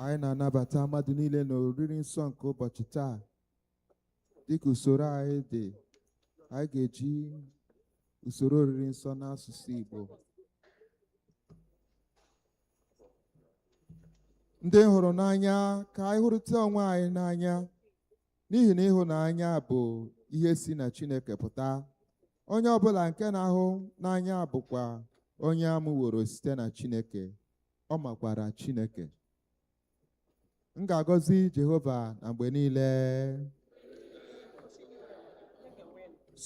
Anyị na-anabata mmadụ niile n'oriri nsọ nke ụbọchị taa. Dịka usoro anyị dị, anyị ga-eji usoro oriri nsọ n'asụsụ Igbo. Ndị hụrụ n'anya, ka anyị hụrịta onwe anyị n'anya, n'ihi na ịhụnanya bụ ihe si na Chineke pụta. Onye ọbụla nke na-ahụ n'anya bụkwa onye amụworo site na Chineke, ọ makwara Chineke. M ga-agọzi Jehova na mgbe niile.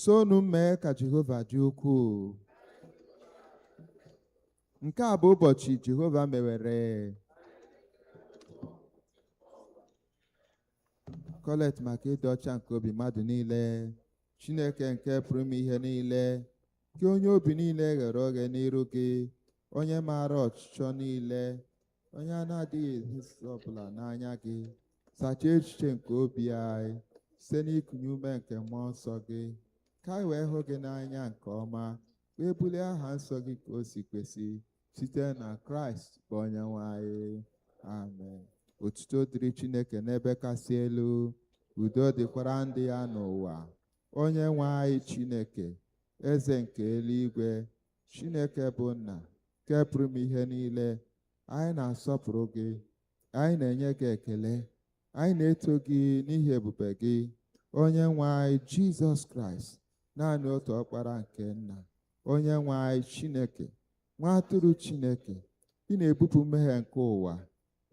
Sonu m mee ka Jehova dị ukwuu. Nke a bụ ụbọchị Jehova mewere. Kọlekt maka ịdị ọcha nke obi mmadụ niile. Chineke nke pụrụ ime ihe niile, gị onye obi niile ghere oghe n'iru gị, onye maara ọchịchọ niile, onye a na-adịghị ezo ọbụla n'anya gị, sachaa echiche nke obi anyị site n'ikunye ume nke mmụọ nsọ gị, ka anyị wee hụ gị n'anya nke ọma, wee bulie aha nsọ gị ka o si kwesị, site na Kraịst bụ Onyenwe anyị. Amen. Otuto dịrị Chineke n'ebe kasị elu, udo dịkwara ndị ya n'ụwa. Onye nwe anyị Chineke, eze nke eluigwe, Chineke bụ nna nke pụrụ ime ihe niile, anyị na-asọpụrụ gị, anyị na-enye gị ekele, anyị na-eto gị n'ihi ebube gị. Onye nwe anyị Jizọs Kraịst, naanị otu ọkpara nke nna, onye nwe anyị Chineke, nwa atụrụ Chineke, ị na-ebupụ mmehie nke ụwa,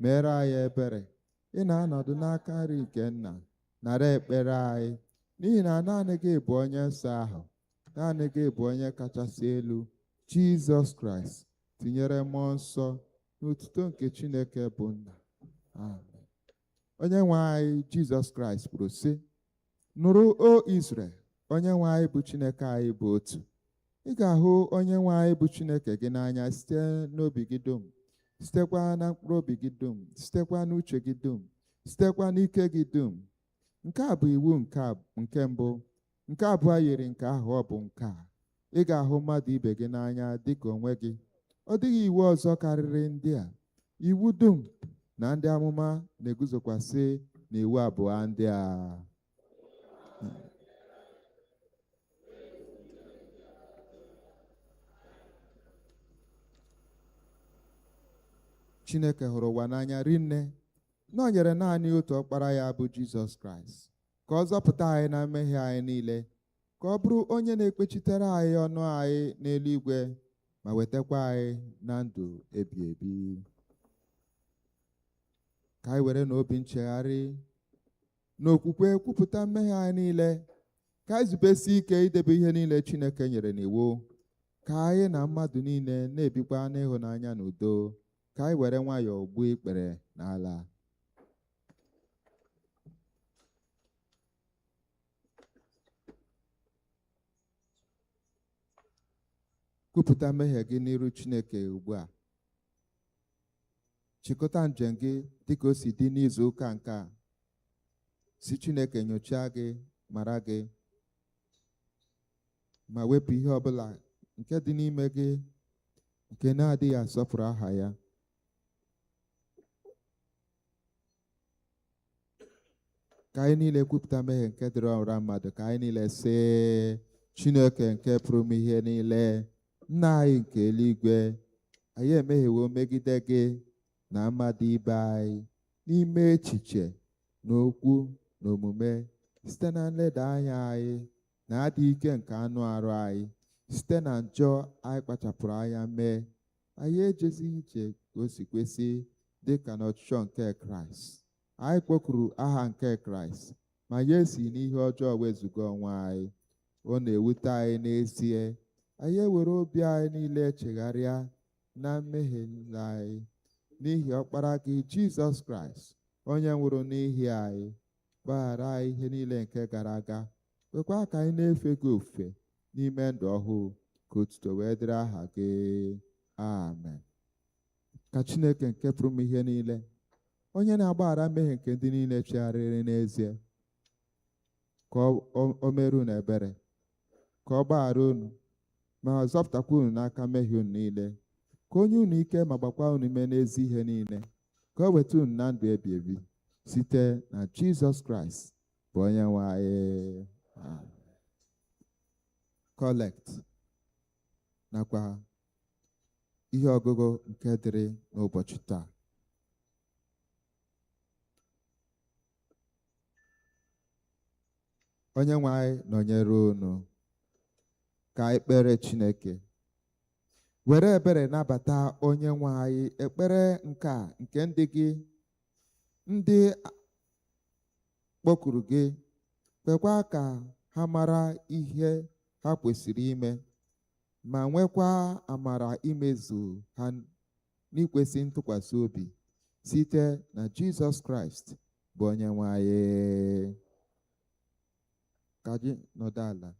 meere anyị ebere. Ị na-anọdụ n'aka nri nke nna, nara ekpere anyị, n'ihi na naanị gị bụ onye nsọ ahụ, naanị gị bụ onye kachasị elu, Jizọs Kraịst, tinyere mmụọ nsọ n'otuto nke Chineke bụ nna. Amen. Onye nwe anyị Jizọs Kraịst kwuru sị, nụrụ o Izrel, onye nwe anyị bụ Chineke anyị bụ otu. Ị ga-ahụ onye nwe anyị bụ Chineke gị n'anya site n'obi gị dum, sitekwa na mkpụrụ obi gị dum, sitekwa n'uche gị dum, sitekwa n'ike gị dum. Nke a bụ iwu nke mbụ. Nke abụọ yiri nke ahụ, ọ bụ nke a: ị ga-ahụ mmadụ ibe gị n'anya dịka onwe gị. Ọ dịghị iwu ọzọ karịrị ndị a. Iwu dum na ndị amụma na-eguzokwasị n'iwu abụọ ndị a. Chineke hụrụ ụwa n'anya rinne, na o nyere naanị otu ọkpara ya bụ Jizọs Kraịst, ka ọ zọpụta anyị na mmehie anyị niile, ka ọ bụrụ onye na-ekpechitere anyị ọnụ anyị n'eluigwe ma wetakwa anyị na ndụ ebi ebi. Ka anyị were n'obi nchegharị na okwukwe kwupụta mmehie anyị niile, ka anyị zubesi ike idebe ihe niile Chineke nyere n'iwu, ka anyị na mmadụ niile na-ebikwa n'ịhụnanya na udo. Ka anyị were nwayọọ gbuo ikpere n'ala. Kwupụta mmehie gị n'iru Chineke ugbu a. Chịkọta njem gị dịka o si dị n'izu ụka nke a. Si Chineke nyochaa gị, mara gị, ma wepụ ihe ọbụla nke dị n'ime gị nke na-adịghị asọpụrụ aha ya. Ka anyị niile kwupụta mmehie nke dịrị ọra mmadụ. Ka anyị niile sị, Chineke nke pụrụ ime ihe niile, nna anyị nke eluigwe, anyị emehiewo megide gị na mmadụ ibe anyị n'ime echiche na okwu na omume, site na nleda anya anyị na adịghị ike nke anụ arụ anyị, site na njọ anyị kpachapụrụ anya mee. Anyị ejezighị ije ka o si kwesị dị ka n'ọchịchọ nke Kraịst. Anyị kpọkuru aha nke Kraịst, ma ya esi n'ihe ọjọọ wezuga onwe anyị. Ọ na-ewute anyị n'ezie. Anyị ewere obi anyị niile chegharịa na mmehie anyị n'ihi ọkpara gị Jizọs Kraịst, onye nwụrụ n'ihi anyị. Gbaghara anyị ihe niile nke gara aga, kwekwa ka anyị na-efe gị ofufe n'ime ndụ ọhụụ, ka otuto wee dịrị aha gị. Amen. Ka Chineke nke pụrụ ime ihe niile, onye na-agbaghara mmehie nke ndị niile chegharịrị n'ezie, ka o mere unu ebere, ka ọ gbaghara unu ma zọpụtakwa unu n'aka mmehie unu niile, ka o nye unu ike ma gbakwa unu ume n'ezi ihe niile, ka Ka o weta unu na ndụ ebi ebi site na Jizọs Kraịst bụ onye nwe anyị. Collect nakwa ihe ọgụgụ nke dịrị n'ụbọchị taa. Onye nwe anyị nọnyere unu. Ka anyị kpere Chineke. Were ebere nabata onye nwe anyị ekpere nke a nke ndị gị, ndị kpọkuru gị, kwekwa ka ha mara ihe ha kwesịrị ime, ma nwekwa amara imezu ha n'ikwesị ntụkwasị obi site na Jizọs Kraịst bụ onye nwe anyị. Ka anyị nọdụ ala.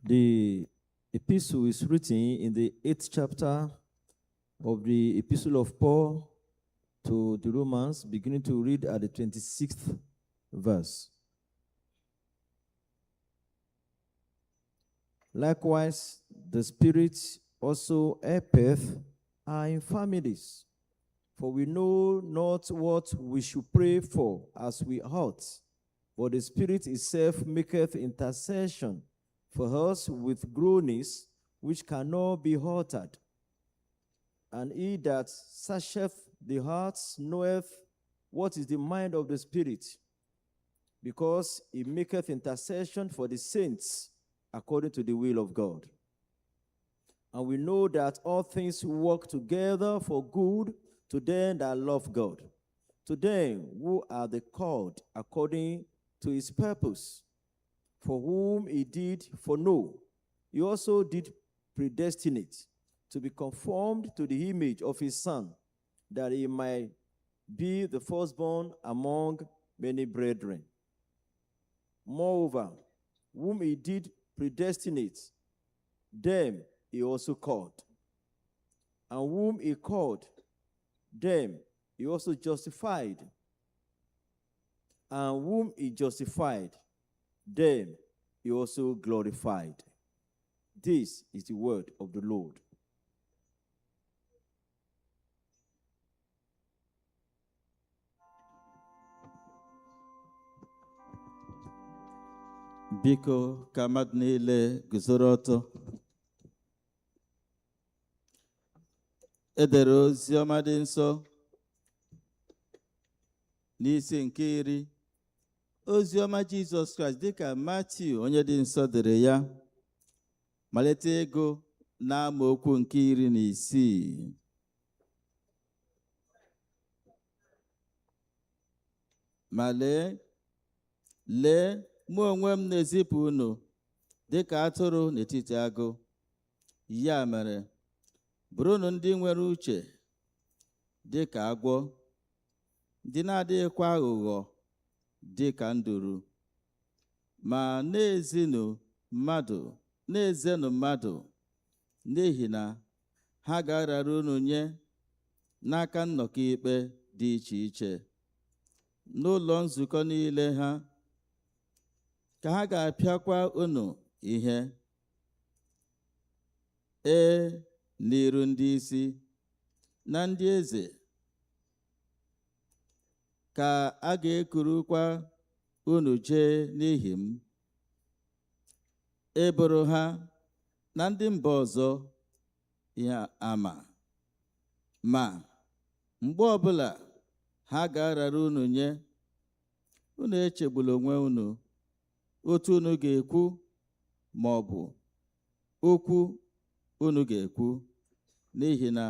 The epistle is written in the 8th chapter of the epistle of Paul to the Romans, beginning to read at the 26th verse. Likewise, the Spirit also helpeth our infirmities, for we know not what we should pray for as we ought, but the Spirit itself maketh intercession for us with groanings which cannot be uttered. And he that searcheth the hearts knoweth what is the mind of the Spirit, because he maketh intercession for the saints according to the will of God. And we know that all things work together for good to them that love God, to them who are the called according to his purpose, for whom he did foreknow, he also did predestinate to be conformed to the image of his Son, that he might be the firstborn among many brethren. Moreover, whom he did predestinate, them he also called. And whom he called, them he also justified. And whom he justified, them he also glorified. This is the word of the Lord. Biko ka mmadụ niile guzoro ọtọ. E dere ozi ọma dị nsọ n'isi nke 10, ozi ọma Jizọs Kraịst dịka Matiu onye dị nsọ dere ya, malite ịgụ n'amaokwu nke 16. Ma lee, mụ onwe m na-ezipụ unu dịka atụrụ n'etiti agụ. Ya mere, bụrụnụ ndị nwere uche dịka agwọ, ndị na-adịghịkwa aghụghọ dịka nduru. Ma na-ezenụ mmadụ, n'ihi na ha ga-arara unu nye n'aka nnọkọ ikpe dị iche iche. N'ụlọ nzukọ niile ha ka ha ga-apịakwa unu ihe, ee, n'iru ndị isi na ndị eze ka a ga-ekurukwa unu jee n'ihi m, eboro ha na ndị mba ọzọ ihe ama. Ma mgbe ọbụla ha ga-arara unu nye, unu echegbula onwe unu otu unu ga-ekwu ma ọ bụ okwu unu ga-ekwu, n'ihi na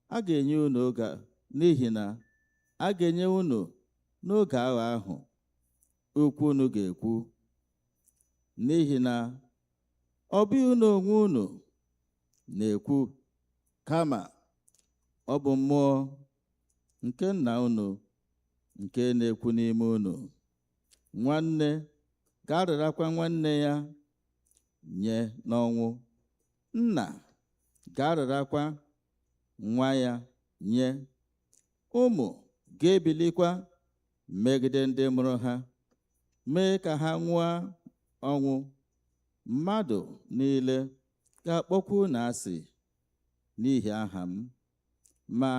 a ga-enye unu oge, n'ihi na a ga-enye unu n'oge agha ahụ okwu unu ga-ekwu, n'ihi na ọ bụghị unu onwe unu na-ekwu, kama ọ bụ mmụọ nke nna unu nke na-ekwu n'ime unu. Nwanne ga-arịrakwa nwanne ya nye n'ọnwụ, nna ga-arịrakwa nwa ya nye, ụmụ ga-ebilikwa Megide ndị mụrụ ha, mee ka ha nwụọ ọnwụ. Mmadụ niile ga-akpọkwa unu asị n'ihi aha m, ma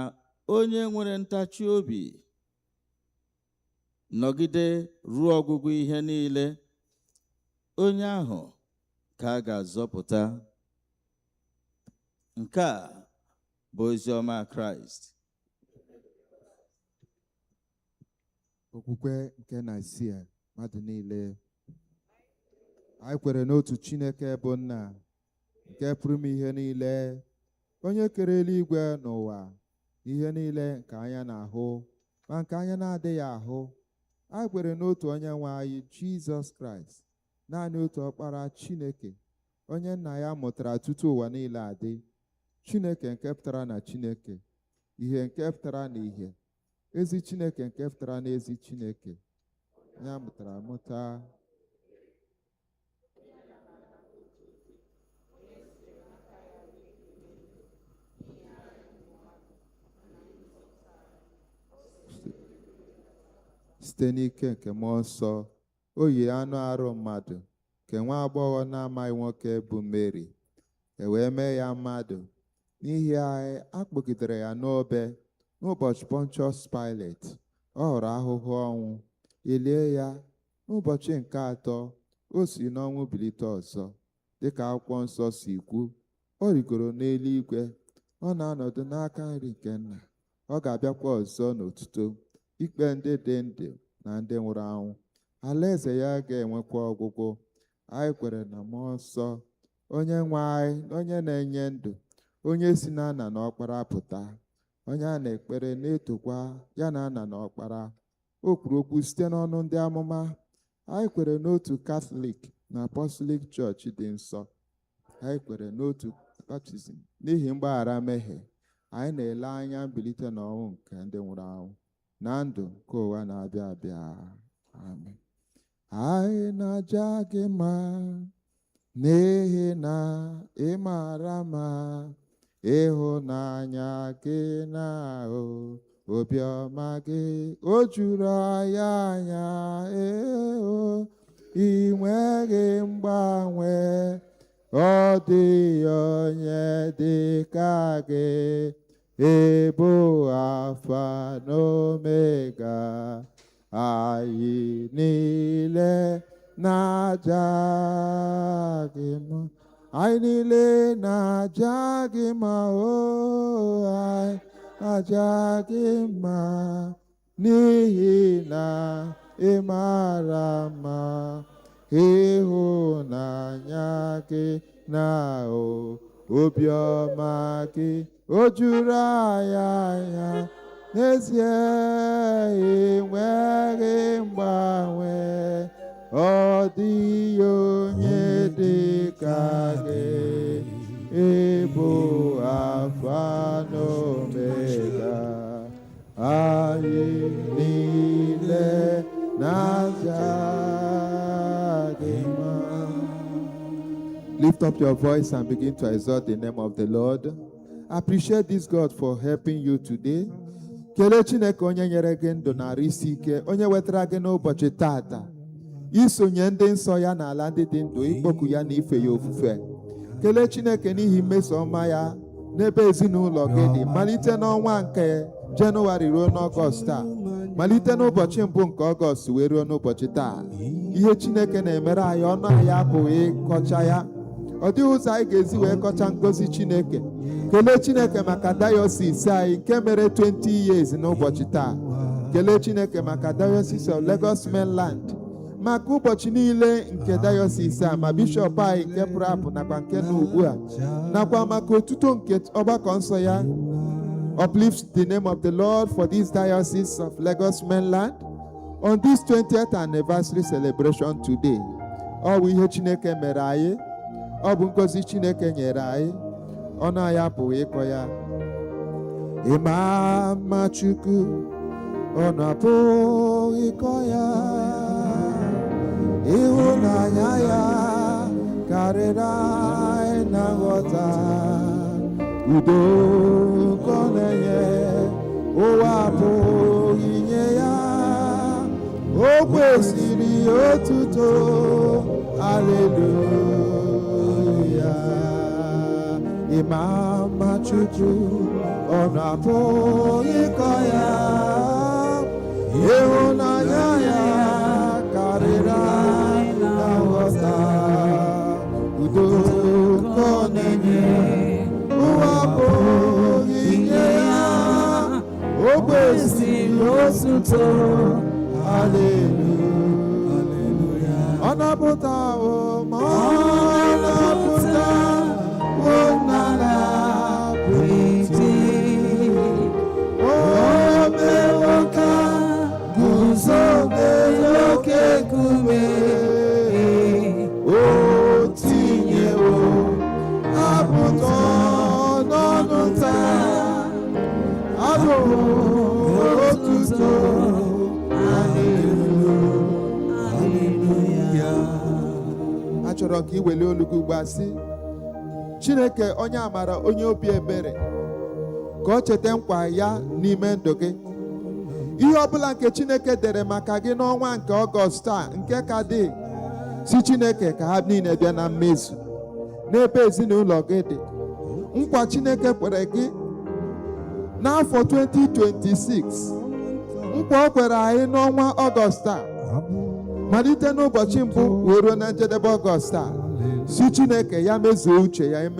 onye nwere ntachi obi nọgide ruo ọgwụgwụ ihe niile, onye ahụ ka a ga-azọpụta. Nke a bụ ozi ọma Kraịst. Okwukwe nke Naịsịa. Mmadụ niile, anyị kwere n'otu Chineke bụ Nna nke pụrụ ime ihe niile, onye kere eluigwe n'ụwa, ihe niile nke anya na-ahụ ma nke anya na-adịghị ahụ. Anyị kwere n'otu Onye nwe anyị Jizọs Kraịst, naanị otu Ọkpara Chineke, onye nna ya mụtara tutu ụwa niile adị, Chineke nke pụtara na Chineke, ihe nke pụtara na ihe, ezi Chineke nke pụtara na ezi Chineke, onye a mụtara amụta, site n'ike nke Mmụọ Nsọ, o yiri anụ arụ mmadụ nke nwa agbọghọ na-amaghị nwoke bụ Meri, e wee mee ya mmadụ. N'ihi anyị, a kpọgidere ya n'obe n'ụbọchị Pontius Pilate. Ọ hụrụ ahụhụ ọnwụ, e lie ya. N'ụbọchị nke atọ, o si n'ọnwụ bilite ọzọ, dịka akwụkwọ nsọ si kwu. O rigoro n'eluigwe, ọ na-anọdụ n'aka nri nke Nna. Ọ ga-abịakwa ọzọ n'otuto, ikpe ndị dị ndụ na ndị nwụrụ anwụ. Alaeze ya ga-enwekwa ọgwụgwụ. Anyị kwere na Mmụọ Nsọ, onye nwe anyị na onye na-enye ndụ, onye si na Nna na Ọkpara pụta, onye a na-ekpere na-etokwa ya na Nna na Ọkpara. O kwuru okwu site n'ọnụ ndị amụma. Anyị kwere n'otu Katọlik na Apọstọlik Chọọchị dị nsọ. Anyị kwere n'otu baptizim n'ihi mgbaghara mmehie. Anyị na-ele anya mbilite n'ọnwụ nke ndị nwụrụ anwụ na ndụ nke ụwa na-abịa abịa. Amen. Anyị na-aja gị mma n'ihi na ị mara mma, ịhụnanya gị na obiọma gị o juru anyị anya. Ee, ị nweghị mgbanwe, ọ dịghị onye dị ka gị. Ị bụ Alfa na Omega, anyị niile na-aja gị mma. Anyị niile na-aja gị mma, o anyị aja gị mma, n'ihi na ị mara mma, ịhụnanya gị na obiọma gị o juru anyị anya. N'ezie ị nweghị mgbanwe, ọ dịghị onye dị ka gị. Ị bụ Alfa na Omega, anyị niile na-aja gị mma. Lift up your voice and begin to exalt the name of the Lord. Appreciate this God for helping you today. Kelee Chineke onye nyere gị ndụ na arụ isi ike, onye wetara gị n'ụbọchị tata isonye ndị nsọ ya n'ala ndị dị ndụ, ikpoku ya na ife ya ofufe. Kelee Chineke n'ihi mmeso ọma ya n'ebe ezinụlọ gị dị, malite n'ọnwa nke Jenụwarị ruo n'Ọgọst a, malite n'ụbọchị mbụ nke Ọgọst wee ruo n'ụbọchị taa. Ihe Chineke na-emere anyị, ọnụ anyị apụghị ịkọcha ya. Ọ dịghị ụzọ anyị ga-esi wee kọcha ngozi Chineke. Kelee Chineke maka diocese anyị nke mere 20 years n'ụbọchị taa. Kelee Chineke maka Diocese of Lagos Mainland, maka ụbọchị niile nke diocese a, ma bishọp anyị nke pụrụ apụ nakwa nke nọ ugbu a, nakwa maka otuto nke ọgbakọ nsọ ya. Uplift the name of the Lord for this Diocese of Lagos Mainland on this 20th anniversary celebration today. Ọ bụ ihe Chineke mere anyị, ọ bụ ngozi Chineke nyere anyị, ọnụ anyị apụghị ịkọ ya. Ịma mma Chukwu, ọnụ apụghị ịkọ ya. Ịhụnanya ya karịrị anyị na nghọta. Udo nke ọ na-enye, ụwa apụghị inye ya. O kwesịrị otuto. Aleluya. Ịma mma Chukwu, ọ na-apụghị ịkọ ya. Ịhụnanya ya karịrị na nghọta. Udo nke ọ na-enye, ụwa apụghị inye ya. O kwesịrị otuto. Haleluya. Ọ napụtawo ma ọ napụtawo n'ala apịtị. O mewo ka guzo n'elu oke nkume. O tinyewo abụ ụtọ n'ọnụ nta, abụ otuto. Haleluya. Achọrọ ka ị welie olu gị ugbu a sị Chineke, onye amara, onye obi ebere, ka ọ cheta nkwa ya n'ime ndụ gị. Ihe ọbụla nke Chineke dere maka gị n'ọnwa nke Ọgọst a nke ka dị, si Chineke ka ha niile bịa na mmezu n'ebe ezinụlọ gị dị. Nkwa Chineke kwere gị n'afọ 2026, nkwa o kwere anyị n'ọnwa Ọgọst a, malite n'ụbọchị mbụ wee ruo na njedebe Ọgọst a, si Chineke ya mezuo uche ya, ya.